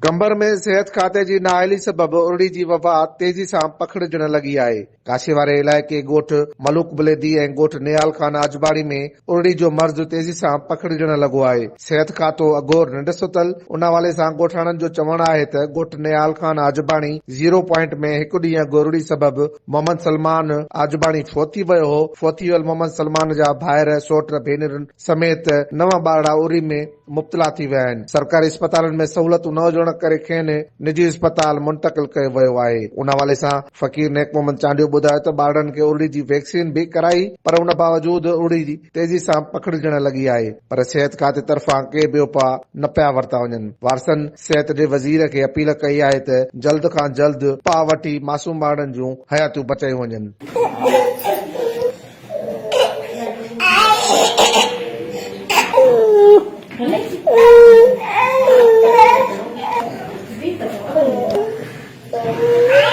قمبر ۾ صحت کاتي جي نااهلي سبب ارڙي جي وبا تيزي سان پکڙجڻ لڳي آهي. ڪاشي واري علائقي ڳوٺ ملوڪ بليدي ۽ ڳوٺ نهال خان آجباڻي ۾ ارڙي جو مرض تيزي سان پکڙجڻ لڳو آهي. صحت کاتو اگهور ننڊ ستل، ان حوالي سان ڳوٺاڻن جو چوڻ آهي ته ڳوٺ نهال خان آجباڻي زيرو پوائنٽ ۾ هڪ ڏينهن اڳ ارڙي سبب محمد سلمان آجباڻي فوت ٿي ويو هو، فوت ٿي ويل محمد سلمان جا ڀائر، سوٽ، ڀينرن سميت نو ٻارڙا ارڙي ۾ مبتلا ٿي ويا آهن، سرڪاري اسپتالن ۾ سهولتون نه هجڻ ڪري کين نجي اسپتال منتقل ڪيو ويو آهي، ان حوالي سان فقير نيڪ محمد چانڊيو ٻڌايو ته ٻارڙن کي ارڙي جي ويڪسين به ڪرائي پر ان باوجود ارڙي تيزي سان پکڙجڻ لڳي آهي پر صحت کاتي طرفان ڪي به اپاء نه پيا ورتا وڃن، وارثن صحت جي وزير کي اپيل ڪئي آهي ته جلد کان جلد اپاء وٺي معصوم ٻارڙن جون حياتيون بچايون وڃن. Thank you.